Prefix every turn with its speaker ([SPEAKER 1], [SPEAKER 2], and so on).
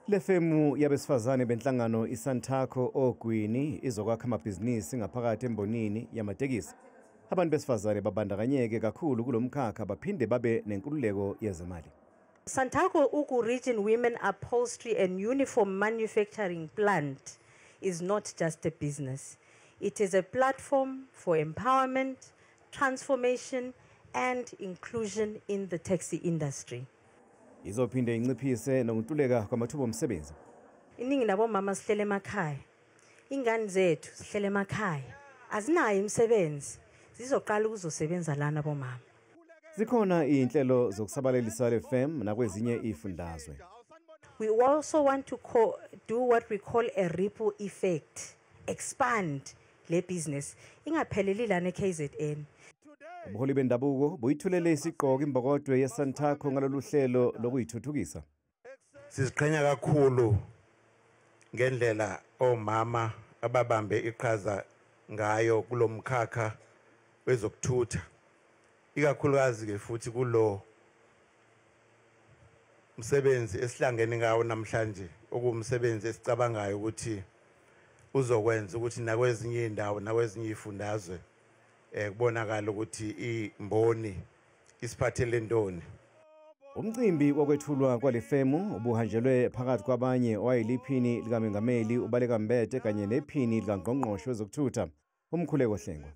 [SPEAKER 1] Le femu yabesifazane benhlangano iSantaco Ogwini izokwakha amabhizinisi ngaphakathi embonini yamatekisi. Abantu besifazane babandakanyeke kakhulu kulomkhakha baphinde babe nenkululeko yezemali.
[SPEAKER 2] Santaco Ugu Region Women Upholstery and Uniform Manufacturing Plant is not just a business. It is a platform for empowerment, transformation, and inclusion in the taxi industry.
[SPEAKER 1] Izophinde inciphise nokuntuleka kwamathuba omsebenzi.
[SPEAKER 2] Iningi labomama sihlele emakhaya. Ingane zethu sihlele emakhaya. Azinayo imisebenzi. Zizoqala ukuzosebenza lana bomama.
[SPEAKER 1] Zikhona izinhlelo zokusabalalisa le femu nakwezinye izifundazwe.
[SPEAKER 2] We also want to do what we call a ripple effect. Expand le business. Ingapheleli lana e-KZN.
[SPEAKER 1] Ubuholi bendabuko buyithulele isigqoko imbokodwe yeSantaco ngalolu hlelo lokuyithuthukisa.
[SPEAKER 3] Siziqhenya kakhulu ngendlela omama ababambe iqhaza ngayo kulomkhakha wezokuthutha, ikakhulukazi ke futhi kulo msebenzi esihlangene ngawo namhlanje, okuwumsebenzi esicabangayo ukuthi uzokwenza ukuthi nakwezinye indawo nakwezinye izifundazwe kubonakala ukuthi imboni isiphathele ntoni.
[SPEAKER 1] Umcimbi wokwethulwa kwale femu ubuhanjelwe phakathi kwabanye owayeliphini likamengameli uBaleka Mbete kanye nephini likangqongqoshe wezokuthutha uMkhuleko Hlengwa.